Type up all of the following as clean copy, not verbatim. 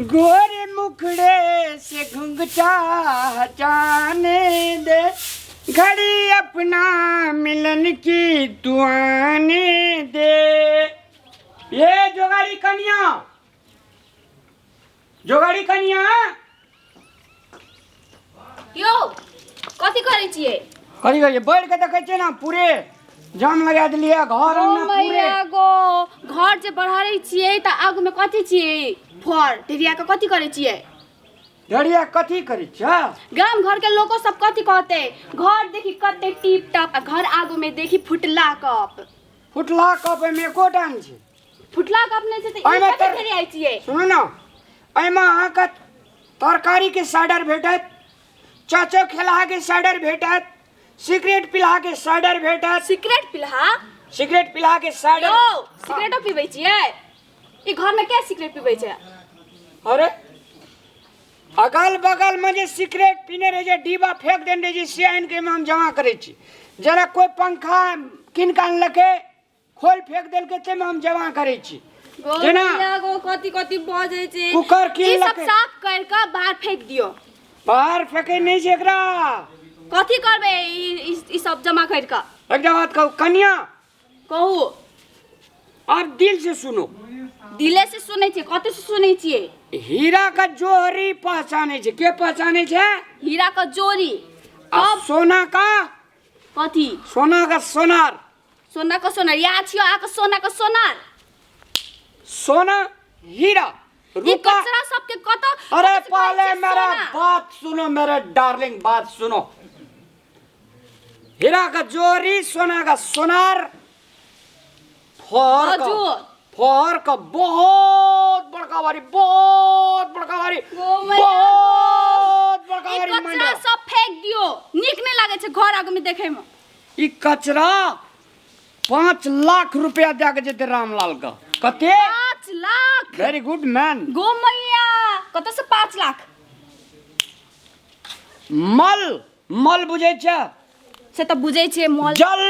गोरे मुखड़े से घुंघटा हटाने दे, घड़ी अपना मिलन की तू आने दे। ये जोगाड़ी कन्या, जोगाड़ी कन्या। यौ, कथी करै छियै? कथी करै छियै? बैठ के देखै छियै ने, पूरे जाम लगा देलियै घर ओ अंगना पूरे। मैया गो, घर जे बढ़ारै छियै तऽ आगूमे कथी छियै? फर ढेरिया के कथी करै छियै? ढेरिया कथी करै छियै? गाम घर के लोको सब कथी कहतै? घर देखी कते टीप टाप आ घर आगूमे देखी फुटला कप। फुटला कप एहिमे एकोटा नहि छै। फुटला कप नहि छै तऽ ई एहिमे कथी ढेरियाइ छियै? सुनू ने, एहिमे अहाँके तरकारीके साइडर भेटत, चाचो खेलहाके साइडर भेटत, सिगरेट पिलहाके साइडर भेटत। सिगरेट पिलहा? सिगरेट पिलहाके साइडर। यौ, सिगरेटो पीबै छियै? ई घरमे के सिगरेट पीबै छै? अरे अगल बगल में जे सिगरेट पीने रहे छै, डिब्बा फेंक देने रहे छै, से आनि के एहिमे हम जमा करै छी। जेना कोइ पंखा कीन कऽ अनलकै, खोल फेंक देलकै, ताहिमे हम जमा करै छी। गो जेना मैया गो, कथी कथी बजै छै। कुकर कीन ई सब लकै। साफ कर कऽ बाहर फेंक दियौ। बाहर फेंकै नहि छै एकरा। कथी करबै ई सब जमा कर कऽ? एकटा बात कहू कनिया? कहू। आप दिल से सुनो। दिले से सुनै छियै, कथी से सुनै छियै? हीरा का जोहरी पहचानै छै। के पहचानै छै? हीरा का जोरी। आ सोना का? कथी? सोना का सोनार। सोना का सोनार या छियो आके सोना का सोनार। सोना हीरा ई रुपा कचरा सबके कत? अरे कत से कहै पहले छियै मेरा सोना? बात सुनो मेरे डार्लिंग, बात सुनो। हीरा का जोरी, सोना का सोनार, फोहर का बाजू। फोहर का बहुत बड़का भारी, बहुत बड़का भारी, गो मैया बहुत बड़का ई भारी कचरा मंडा। सब फेंक दियो, नीक नहीं लागे छै घर आगू में देखे में। ई कचरा 5 लाख रुपया दे के जेते रामलाल का। कते? 5 लाख। वेरी गुड मैन। गो मैया, कत से 5 लाख? मल, मल बुझै छै? से तऽ बुझै छियै मल। जल,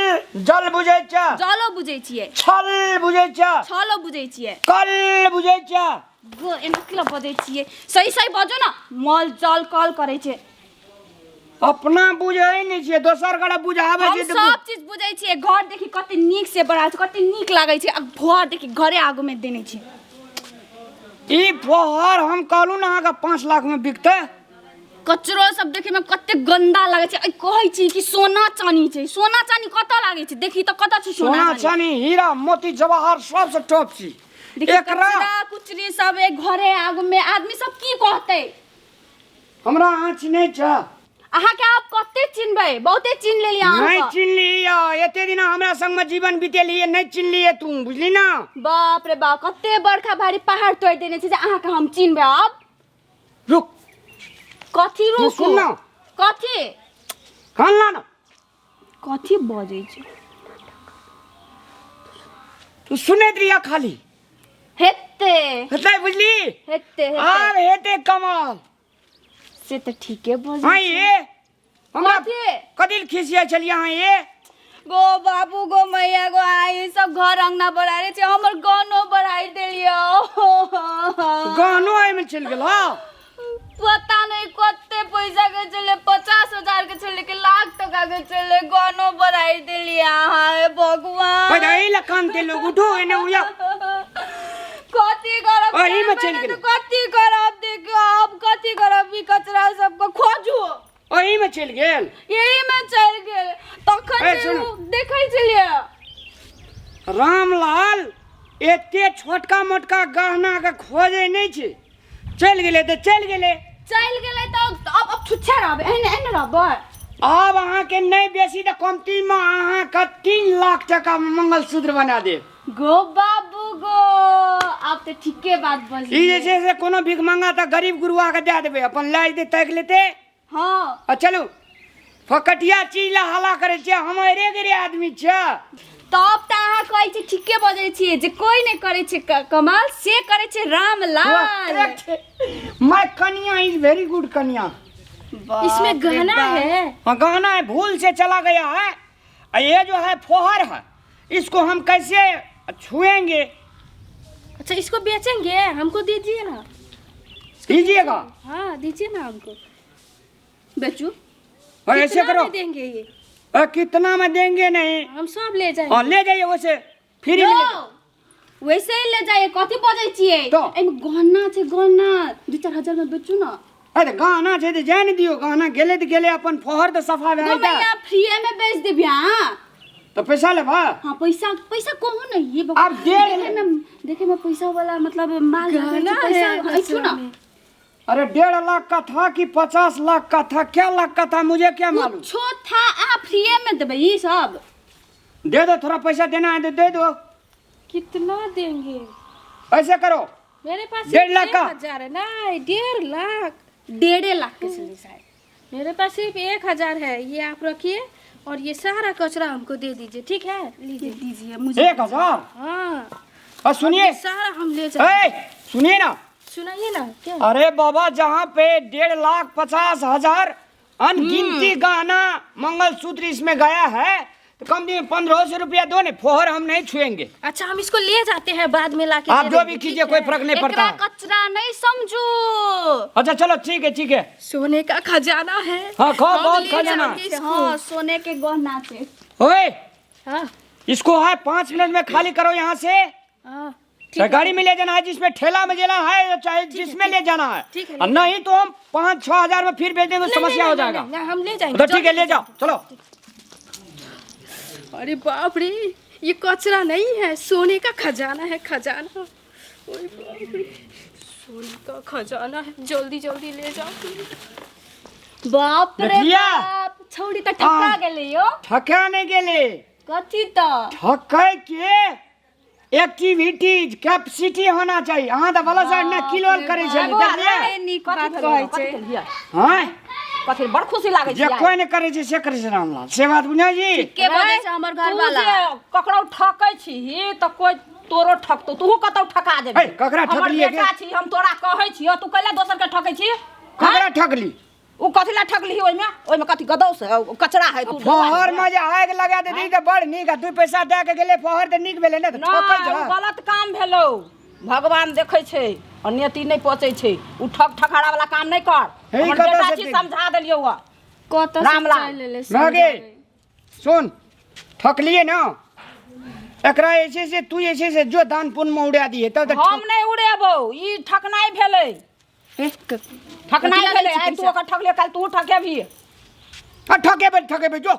जल बुझै छै? जलो बुझै छियै। छल बुझै छै? छलो बुझै छियै। कल बुझै छै? गो एना किला बजै छियै? सही सही बजो न, मल जल कल करै छै। अपना बुझै नहि छियै, दोसर गोरा बुझाबै हम छै तऽ सब चीज बुझै छियै। घर देखी कते नीक से बना छै, कते नीक लागै छै, आ घर देखी घरे आगू में देने छै। ई फोहर हम कहलहुँ ने अहाँके 5 लाख में बिकतै। कचरो सब देखे में कते गंदा लागै छै। ऐ कहै छी कि सोना चानी छै, सोना चानी कतऽ लागै छै? देखी तऽ कतऽ छै सोना सोना चानी? चानी हीरा मोती जवाहर सबसँ टॉप छी। देखी एकरा कचरा कुचरी सब एक घरे आगू में, आदमी सब की कहतै? हमरा अहाँ चिन्है छ? अहाँके आब कते चिन्हबै, बहुते चिन्ह लेलियै नहि अहाँके। चिन्हलियै, एते दिन हमरा संगमे जीवन बितेलियै, नहि चिन्हलियै तू, बुझली ना? बाप रे बाप, कते बड़का भारी पहाड़ तोड़ि देने छै जे अहाँके हम चिन्हबै आब। रुक। कथी तू रुकू? सुन ना। कथी? कान ला ना। कथी बजै छै? तू सुनैत रहिया खाली। हेतै। हेतै, बुझली? हेतै, हेतै। आब हेतै कमाल। से तऽ ठीके बजै हाँ छै। ये हमरा कथी? कथी लए खिसिया छलियै अहाँ ये? गो बाबू गो मैया गो, आई सब घर अंगना बढ़ारे छै, हमर गहनो बढ़ाई देलियै। गहनो एहिमे चलि गेल? हँ। पता नहीं कते पैसा के छलै, 50,000 के छलै कि लाख टका के छलै, गहनो बढ़ाई देलियै अहाँ, हे भगवान। अरे एहि लए कानते लोग, उठो एने उया। कथी करब? एहिमे चलि गेलै। कथी करब? देखियौ आब कथी करब, ई कचरा सबके खोजू। एहिमे चलि गेल? एहिमे चलि गेल तखन ए, जे सुनू। ओ देखै छलियै। रामलाल एते छोटका मोटका गहना के खोजे नहि छै, चलि गेलै तऽ चलि गेलै। चलि गेलै तऽ अब छुच्छे रहबै, एहने एहने रहबै। आब अहाँके नहि बेसी तऽ कमतीमे अहाँके 3 लाख टका मे मंगलसूत्र बना देब। गो बाबू गो, आब तऽ ठीके बात बजलियै। ई जे छै से कोनो भीख मंगा तऽ गरीब गुरुआ के दए देबै, अपन लए जेतै, ताकि लेतै। हाँ। आ चलू, फकटिया चीज ला हल्ला करै छियै, हम अरे गरे आदमी छियै। तब तऽ अहाँ कहै छी, ठीके बजै छियै जे कोई नहि करै छै कमाल, से करै छै रामलाल। माय कनिया is very good कनिया। इसमें गहना है? हाँ, गहना है, भूल से चला गया है। और ये जो है फोहर है, इसको हम कैसे छुएंगे? अच्छा, इसको बेचेंगे? हमको दीजिए ना। दीजिएगा। हाँ दीजिए ना हमको। बेचू। और ऐसे कितना करो में देंगे ये? अ, कितना में देंगे नहीं। हम सब ले जाएंगे। और ले जाइए वैसे फ्री में ले जाइए। वैसे ही ले जाइए, कथी बजै छियै? तो? एहिमे गहना छै, गहना 2-4 हजार में बेचू ना। अरे गहना छै तऽ जाय ने दियौ, गहना गेलै तऽ गेलै, अपन फोहर तऽ सफा भए गो जेतै। भैया, फ्रीए में बेच देबी। हाँ। तऽ पैसा लेबह? हाँ, पैसा पैसा कहू ना ये। आब डेढ़ देखे में, देखे में पैसा वाला मतलब माल लागै गहना छै, पैसा है ऐठू ना। बचवा में। अरे 1.5 लाख का था कि 50 लाख का था, क्या लाख का था, मुझे क्या मालूम। कुछो था, अहाँ फ्रीए में देबै ई सब। दे दो, थोड़ा पैसा देना है तो दे दो। कितना देंगे? ऐसे करो। मेरे पास 1.5 लाख एक का। हजार है ना, 1.5 लाख। 1.5 लाख के छलै शायद। मेरे पास सिर्फ 1,000 है, ये आप रखिए और ये सारा कचरा हमको दे दीजिए, ठीक है? लीजिए। दीजिए मुझे। 1,000? हाँ। और सुनिए। ये सारा हम ले जाए। ए, सुनिए ना। सुनाइए ना, क्या? अरे बाबा, जहाँ पे 1.5 लाख 50 हजार अनगिनती गहना मंगलसूत्र इसमें गया है, तो कम से 1,500 रुपया दो ने, फोहर हम नहीं छुएंगे। अच्छा, हम इसको ले जाते हैं, बाद में लाके आप दे जो देंगे, भी ठीक कीजिए, कोई है? फर्क नहीं पड़ता एकरा है। कचरा नहीं समझू। अच्छा चलो, ठीक है, ठीक है। सोने का खजाना है। हाँ, खो, हम बहुत ले खजाना। जाएंगे इसको। हाँ, सोने के गहना छै। ओए। हाँ। इसको है 5 मिनट में खाली करो यहाँ से। हाँ। चाहे गाड़ी में ले जाना है, जिसमें ठेला में लेना है, या चाहे जिसमें ले जाना है। ठीक है। और नहीं तो हम 5-6 हजार में फिर भेज देंगे। नहीं, समस्या नहीं, हो नहीं, जाएगा। नहीं, नहीं, हम ले जाएंगे। तो ठीक है, ले जाओ, चलो। अरे बाप रे, ये कचरा नहीं है, सोने का खजाना है, खजाना। ओए बाप रे, सोने का खजाना है, जल्दी जल्दी ले जाओ। बाप रे। देखलियै? बाप, छौड़ी तऽ ठका हाँ। गेलै यौ। ठका नहीं गेले। कथी तऽ? ठकै के एक्टिविटीज कैपेसिटी होना चाहिए। अहाँ तऽ भला साइड ने किलोल करै छलियै, देखलियै? नीक बात कहै छै। हँ। कथी बड़ खुशी लागै जे छै? कोइ नहि करै छै से करै छै रामलाल, से बात बुझै छी। के बजै छै हमर घर तू वाला? जे ककरो ठकै छीही तऽ कोइ तोरो ठकतौ, तूहू कतौ ठका जेबही। है, ककरा हमर ठकलियै बेटा गे? छी, हम तोरा कहै छियौ, तू कैला दोसर के ठकै छी? ककरा ठकली? उ कथी ला ठकलिही? ओहिमे ओहिमे कथी गदौस है, कचरा है तू? फहर में जे आगि लगा देती तऽ बड़ नीक, आ 2 पैसा दए के गेलै फहर तऽ नीक भेलै ने, तऽ ठकै नहि, उ छै। गलत काम भेलौ। भगवान देखै छै, अनियति नहि पचै छै। उ ठक ठकारा वाला काम नहि कर। हे, हमर कतऽ बेटा से छी, समझा देलियौ हँ। कतऽ से रामलाल। चलि एलै? मागे सुन, ठकलियै ने एकरा जे छै से, तू जे छै से जो दान पुण्य में उड़ा दिहे तब तऽ। हम नहि उड़ेबौ, ई ठकनाइ भेलै। ठकनाइ कथी ला भेलै। लै छी आइ तू पैसा? ओकर ठकले, काल्हि तू ठकेबही। ठकेबै, ठकेबै, जो।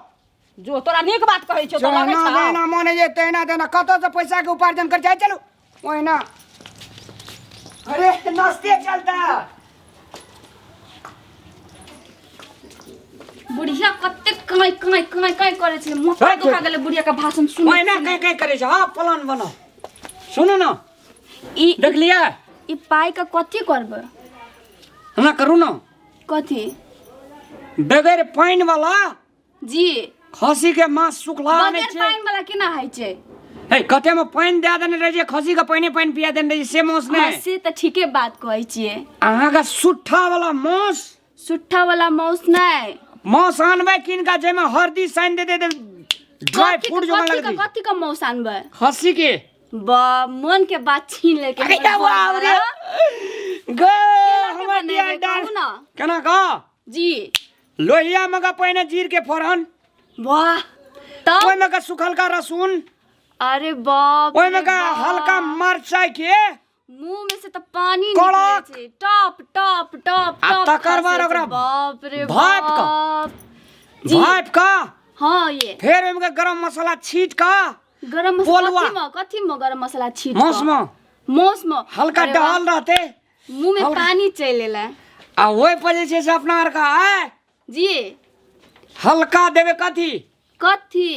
जो, तोरा नीक बात कहै छियौ तऽ लगै जहिना छौ। जहिना मन होइ छै तहिना तहिना कतऽसँ पैसाके उपार्जन कर जाइ। चलू ओहिना। अरे नाश्ते चलता। बुढ़िया कते काँय काँय काँय काँय करै छलै, माथा है, दुखा गेलै बुढ़िया के भाषण सुन। ओहिना कहीं कहीं करै छै। हाँ, प्लान बनाओ, सुनू ने। ई देखलियै? ई पाइ के कथी करबै? हमरा करू ने। कथी? बगैर पानि वाला जी। खसी के मांस सुखला आनै बगैर छै। पानि वाला केना होइ छै? हे, कते में पानि दए देने रहै छै, खसी के पानि पानि पिया देने रहै छै, से मांस हाँ, नहि। से तऽ ठीके बात कहै छियै। अहाँके सुट्ठा वाला मांस। सुट्ठा वाला मांस नहि। मांस आनबै कीन के, जाहिमे हरदी सानि देतै तऽ ड्राई कथी फ्रूट जोगा कथी लगतै। कथी के मांस आनबै? खसी के। बा, मन के बात छीन लेके। अरे बाप रे गे, हमर बनेबै, डियर डाल। कहू ने। केना कह? जी। लोहिया में का पहिने जीर के फोरन। वाह, तब? ओहिमे का सुखलका रसून। अरे बाप ओहिमे रे का बाप। हल्का मरचाई के। मुंह में से तऽ पानी कड़क। निकलै छै, टप टप टप आ टप तकर बाद खसै छै। ओकरा बाप रे भाप कऽ। बाप जी। भाप का। हाँ ये। फेर ओहिमे का गरम मसाला छीट का। गरम मसाला? पोलुआ। कथी में, कथी में गरम मसाला छीट कऽ? मांस में। मांस में। हल्का अरे वाह, डहल रहते। मुंह में हल्का। पानी चलि एलै। आ ओहि पर जे छै से अपना आर का आय जी। हल्का देबै कथी? कथी?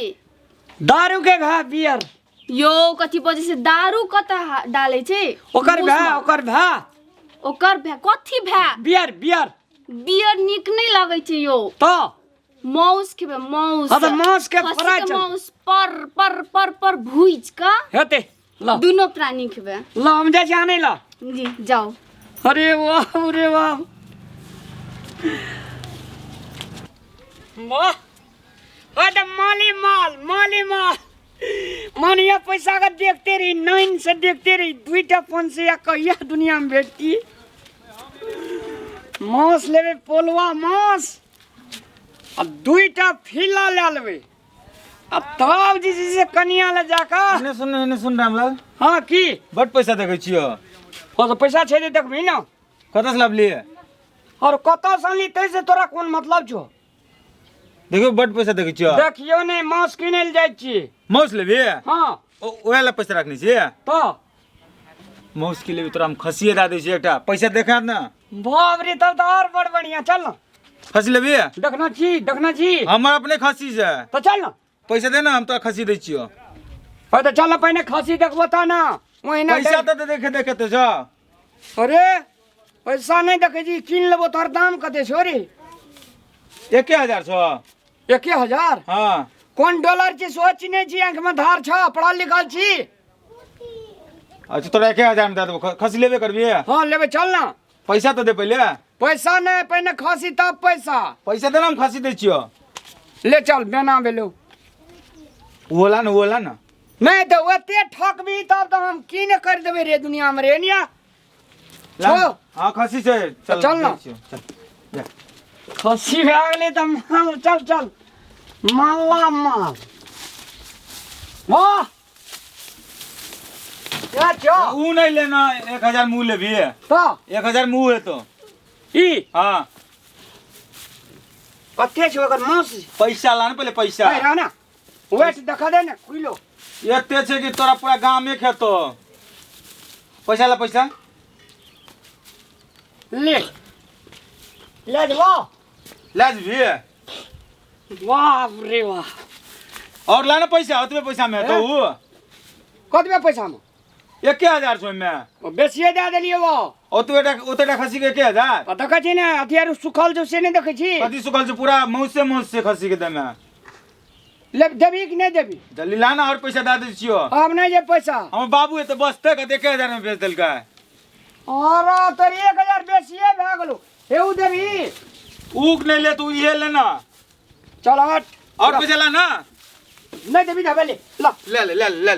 दारू के भए, बियर। यो, कथी बजै छै? दारू कतऽ डालै छै? ओकर मांस भए। में? ओकर भए। ओकर भए? कथी भए? Beer, beer. बियर नीक नहि लगै छै यौ। तऽ? माउस खेबै, माउस। हाँ तऽ माउस के खस्सी फ्राई के चल। माउस पर पर पर पर भूजि कऽ हेतै ल। दुनो प्राणी खेबै। ल, हम जाइ छी आनै ल। जी, जाउ। अरे वाह रे वाह, वाह, अरे माली माल, माली माल। मानिया पैसा का देखते रही, नैन से देखते रही, दुईटा फोन से या कहिया दुनिया में भेटती। मांस लेबै पोलवा मांस आ दुईटा फिला लए लेबै आ तब जे छै से कनिया लए जाकऽ। एने सुन, एने सुन रामलाल। हँ की? बड पैसा देखै छियो। हँ तऽ पैसा छै तऽ देखबही ने। कतऽसँ लाबलियै? और कतऽसँ अनली ताहिसँ तोरा कोन मतलब छौ? देखियौ बड पैसा देखै छियो। देखियौ ने, मांस किनै लए जाइ छी। मांस लेबही? हँ। ओएह लए पैसा रखने छियै? तऽ मांस की लेबही, तोरा हम खसिए दए दै छियै एकटा, पैसा देखा ने। बाप रे, तब तऽ और बड़ बढ़िया। चल ने। खसी लेबही? देखना छी, देखना छी। हमर अपने खसी छै। तऽ चल ने। पैसा दे ना, हम तोरा खसी दै छियो। अरे तऽ चल ने, पहिने खसी देखबो तऽ ने। ओहिना पैसा तऽ देखे देखे तऽ छौ। अरे पैसा नहि देखै छी, कीन लेबो। तोहर दाम कते छौ रे? 1000 छौ। 1000? हाँ। कोन डॉलर छी सेहो चिन्है छी? आँखिमे धार छौ, पढ़ल लिखल छी? अच्छा, तोरा 1000 में दे देबो। खसी लेबे करबी? हाँ लेबै, चल ना। पैसा तो दे पहिले। पैसा नहीं, पहिने खसी तब पैसा। पैसा दे ना, हम खसी दै छियो। ले चल, बेना भेलो। वो ला ना, वो ला ना। नहीं तो ओते ठकबी तब तो हम की ने कर देबै रे दुनिया में रे निया। ला। छौ। हाँ खसी छै, चल। चल ना। दै छियौ, चल जा। खसी भए गेलै तऽ माल, चल चल, माला माल, वाह क्या छौ? ऊ नहीं लेना, 1000 मुँह लेबी। तऽ 1000 मुँह है तो ई हाँ। कते छै ओकर मांस? पैसा ला ना पहिले, पैसा। है ना वेट देखा दे ने खुलो। एते छै कि तोरा पूरा गामे खेतो। पैसा ला, पैसा। ले ले जबो। ला जेबही? वाह रे वाह। और ला ना पैसा, ओतबे पैसा में तो ऊ। कतबे पैसा में? 1000 छौ ओहिमे। ओ बेसिए दए देलियै वो। ओतबे टा, ओतेटा खसी के 1000? आ देखै छी ने, अथी आर सुखल छौ से नहि देखै छी? कथी सुखल छै? पूरा मौसे मौस छै खसी के देमे। ले देबी कि नहि देबी? जल्दी ला ना, और पैसा दए दै छियो। आब नहि जे पैसा। हमर बाबू एते बसते कते 1000 में बेच देलकै। अरे तोर 1000 बेसिए भए गेलौ। हेउ देबी? ऊक नहीं ले, तू इहे ले ना। चल हट। और पैसा ला ना। नहीं देबी तऽ ले ला। ले ले ले ले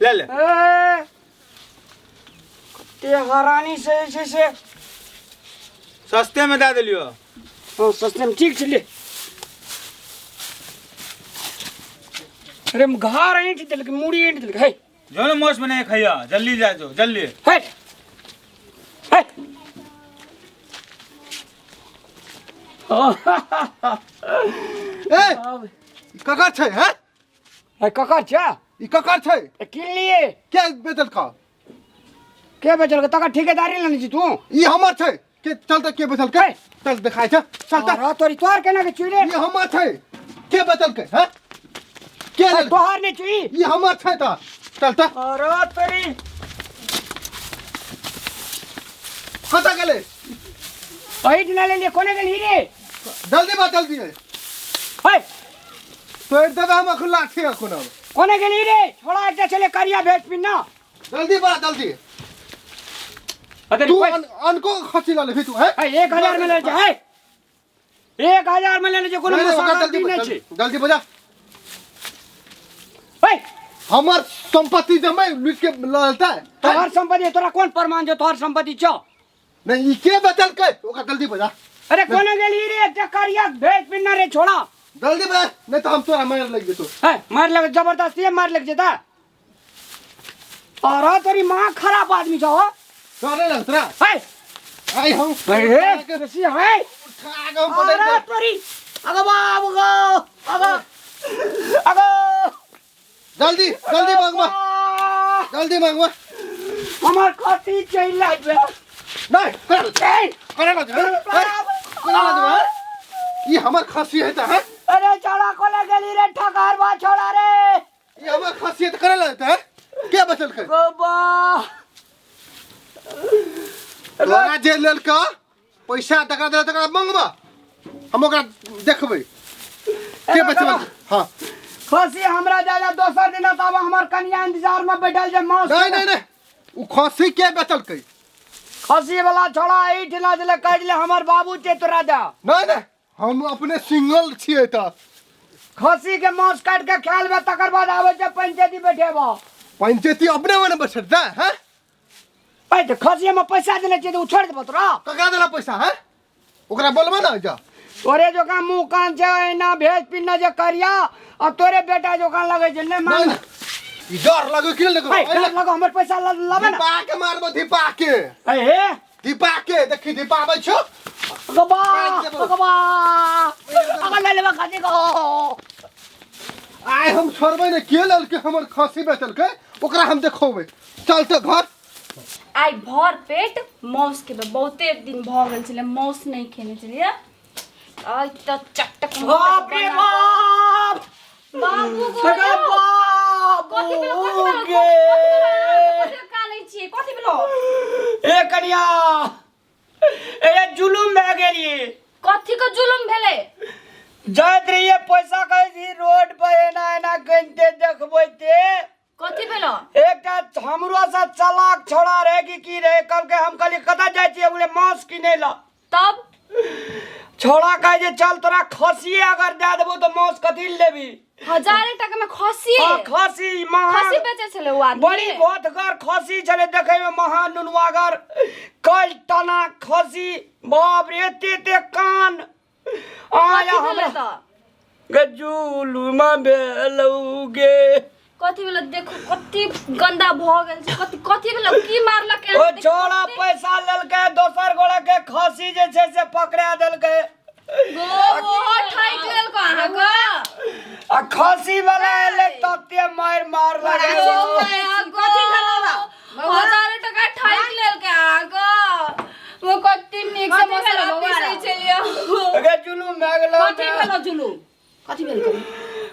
ले ले। ए कते हरानी से जे छै से। सस्ते में दए देलियो। हाँ सस्ते में, ठीक छै ले। अरे घार ऐंठ देलक, मूड़ी ऐंठ देलक है। जो ना मौस में नहीं खैया, जल्दी जा, जो जल्दी। है है। ए ककर छै हैं? है ककर छै? ई ककर छै? किन लिए। के बेचलका? के बेचलका? तकर ठेकेदारी लेने छी तू? ई हमर छै। के चल त, के बेचलकै? चल देखाइ छै, चल त। अरे तोरी तोहर केना के चुई रे? ई हमर छै, के बेचलकै हैं? के लेलकै? तोहर नहि चुई। ई हमर छै त चल त। अरे तोरी कतऽ गेलै? एहिठ ना लेलियै, कोने गेलही रे? जल्दी बा, जल्दी। है तोड़ि देबै हम अखन लाठी अखन हम। कोने गेलही रे? छोड़ा एकटा छलै करिया भेज पिन्ना। जल्दी बा, जल्दी। अरे तू अनको खसी लऽ लेबही तू हैं? है 1000 में ले छै, है 1000 में लेने छै, कोनो नहीं, नहीं, ओकरा मसाला जल्दी नहि बजा, छै। जल्दी बजा। है हमर संपत्ति जमै लूट के लऽ लेतै। तोहर संपत्ति? तोरा कोन प्रमाण छौ तोहर संपत्ति छौ? नहीं, ई के बेचलकै? ओकरा जल्दी बजा। अरे कोने गेलही रे? एकटा करिया भेज पिन्ना रे छोड़ा। जल्दी बजा, नहीं तो हम तोरा मारि लागि जेतौ। है मार लग, जबरदस्ती मार लग जेता। अरे तोरी माँ खराब आदमी छौ हो। डर नहीं लगत रा? है आई हम अरे कृषि है उठा के हम पटक अरे देब। तोरी अगो बाबू गो, अगो अगो। जल्दी जल्दी मांगवा, जल्दी मांगवा। हमर खसी चलि आबे। नहीं कर करे ना, करे ना। ई हमर खसी है त है। अरे छोड़ा, कोला गेली रे ठकार बा छोड़ा रे। ई हमर खसी है त करे लगत है। के बचलकै? गोबा तोरा जे लेलका पैसा तकरा देला, तकरा मंगवा, हम ओकरा देखबै के बचल। हाँ खसी हमरा जादा दोसर दिन तब हमर कनिया इंतजार में बैठल जे मौस। नहीं नहीं नहीं, उ खसी के बेचलकै? खसी वाला छोड़ा एहि ठिना छलै, कहि देले हमर बाबू छै तोरा दा। नहीं नहीं, हम अपने सिंगल छियै त। खसी के मांस काट के खा लेबै, तकर बाद आबै छै पंचायती बैठेबो। पंचायती अपने मने बैठता है? ऐ तऽ खसी हम पैसा देने छियै तऽ ओ छोड़ि देबो तोरा? ककरा देला पैसा है? ओकरा बोलबा ना जा। तोरे जोका मुंह कान छै एना भेज पिन्ना जे करिया आ तोरे बेटा जोका लगै छै नहि मान। ई डर लगै कि लगै? डर लगो, हमर पैसा लाबे ना। धीपा के मारबो, धीपा के। ए हे धीपा के देखी धीपाबै छौ। गबा गबा अगर ले लेबा खाती को। आइ हम छोड़बै ने, के लेलकै हमर खसी बेचलकै ओकरा हम देखोबै। चल तऽ घर। आइ भर पेट माउस खेबै, बहुते दिन भऽ गेल छलै माउस नहि खेने छलियै। आइ तऽ चटक बाप रे बाप, बाबू गो, बाप कथी भेलो, कथी भेलो, गे। कथी कानै छियै, कथी भेलो? ए कनिया, ए जुलुम भए गेलियै। कथी के जुलुम भेलै? जाइत रहियै पैसा कहै छी रोड पर एना एना गनिते देखबै ते। कथी भेलो? एकटा हमरो से चालाक छोड़ा रहे कि की रहे, कहलकै हम कहलियै कतऽ जाइ छियै? बोले मांस किनै ला। तब छोड़ा कहै जे चल तोरा खसिए अगर दए देबौ तऽ मांस कथी लए लेबही? हजारे टका में खसी? हाँ, खसी महा खसी बेचै छलै ओ आदमी। बड़ी गोथगर खसी छलै देखै में, महा नुनुआगर कल तना खसी, बाप रे एते एते कान। आया कथी भेलै हमरा तऽ? गे जुलुमा भेलौ गे। कथी भेलै? देखो कते गंदा भऽ गेल छै। कथी कथी भेलै? की मारलक? ओ छोड़ा पैसा लेलकै, दोसर गोड़ा के खसी जे छै से पकड़ा देलकै। ओहो ठकि लेलको अहाँके? आ खसी वाला एलै तते मारि मारलक। कथी भेलौ रा? हजारो टका ठकि लेलकै अहाँके। वो कते नीक से कथी भेलौ मसाला बौआ? पीसै छलियै। गे जुलुम भए गेलौ। कथी भेलौ जुलुम? कथी भेल?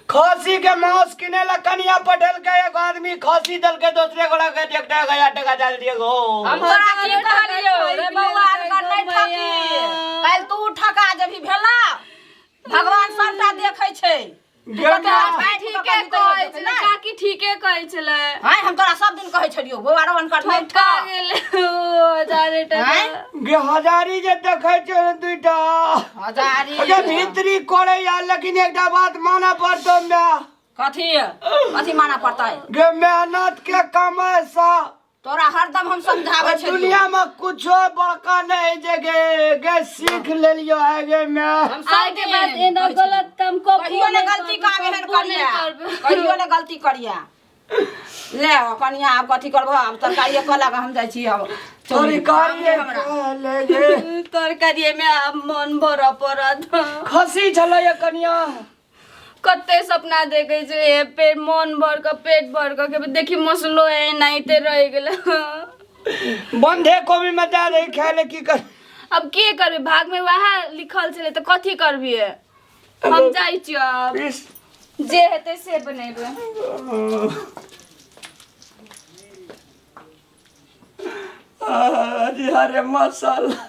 खसी के मांस किने ला कनिया पठेलकै, एक आदमी खसी देलकै दोसरे गोड़ा के, एकटा गया टका डाल दिए गो। हम तोरा की कहलियौ रे बौआ, अनकर नहि ठकी, काल्हि तू ठका जेबही। भेला भगवान सबटा देखै छै। ठीके कहै छलै काकी, ठीके कहै छलै। हाय, हम तोरा सब दिन कहै छलियौ बौआ रो अनकर नहि ठका ठक। गेलै हजारे टका। गे हजारी जे देखै छै दुइटा हजारी गे भीतरी करे या, लेकिन एकटा बात मानऽ पड़तौ माय। कथी कथी मानऽ पड़तै? गे मेहनत के कमाइ सँ तोरा हरदम हम समझाबै छलियौ। दुनिया में कुछो बड़का नहीं जे गे गे सीख लेलियो है गे मैं। हम सब आइ के बाद एना गलत काम कबो कहियो ने गलती काम एहन करिया, कहियो ने गलती करिया। ले कनिया, आब कथी करबो? आब तरकारिये कऽ लगा, हम जाइ छी आब। तरकारी ले गे। तरकारिये में आब मन भरऽ पड़त। खसी छलै ये कनिया। कते सपना देखै छै पेट मन भर कऽ, पेट भर कऽ खेबै। देखी मसलो एनाहिते रहि गेलै। बंधे कोबी में दए दही खाय ले, की कर? अब के करबै, भाग में वएह लिखल छलै तऽ कथी करबियै? हम जाइ छियै आब। पीस जे हेतै से बनेबै। अरे अरे मसाला।